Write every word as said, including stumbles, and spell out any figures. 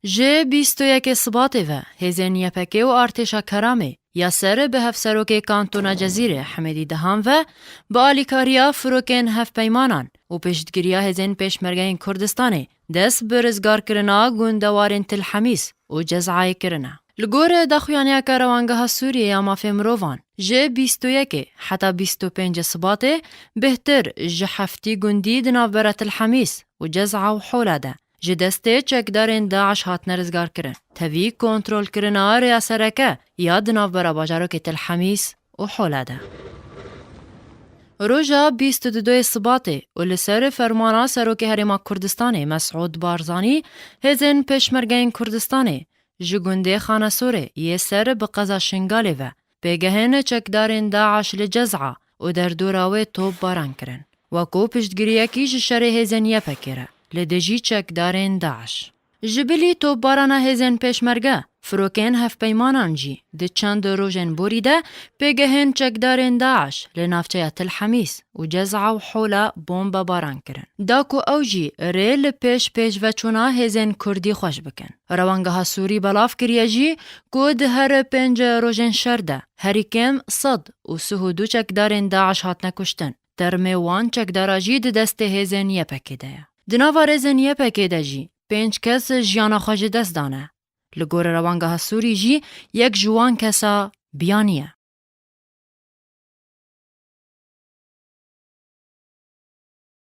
Ji bîst û yekê Sibatê ve hêzên Y P G û artêşa Keramê ya ser bi hevserokê Kantona Cezîrê Hemêdî Dehan ve bi alîkariya firokên hevpeymanan û piştgiriya hêzên Pêşmergeyên Kurdistanê dest bi rizgarkirina gundewarên Til Hemîs û Cezayê kirine. Li gor daxuyaniyeke Rewangeha Sûriyê ya Mafê Mirovan, ji bîst û yekê heta bîst û pêncê Sibatê bêhtir ji heftî gundî di navbera Til Hemîs û Cez'a û Hola de ji destê çekdarên DAIŞ hatine rizgarkirin. Tevî kontrolkirina rêya sereke ya di navbera bajarokê Til Hemîs û Hola de. Roja bîst û duyê Sibatê û li ser fermana Serokê Herêma Kurdistanê Mesûd Barzanî, hêzên Pêşmergeyên Kurdistanê ji gundê Xanesorê yê ser bi qeza Şingalê ve pêgehên çekdarên DAIŞ li Cez'a û derdora wê topbaran kirin, wekû piştgiriyekî ji şerê hêzên Y P G re li dijî çekdarên DAIŞ. Ji bilî topbarana hêzên Pêşmerge, firokên hevpeymanan jî di çend rojên borî de pêgehên çekdarên DAIŞ li navçeya Til Hemîs û Cez'a û Hola bombebaran kirin, da ku ew jî rê li pêş pêşveçûna hêzên Kurdî xweş bikin. Rewangeha Sûrî belav kiriye jî ku di her pênc rojên şer de herî kêm sed û sih û du çekdarên DAIŞ hatine kuştin. Termê wan çekdara jî di destê hêzên Y P G de ye. Di nava rêzên Y P G de jî pênc kes jiyana xwe ji dest dane. Li gorî Rewangeha Sûrî jî yek ji wan kesa biyaniye.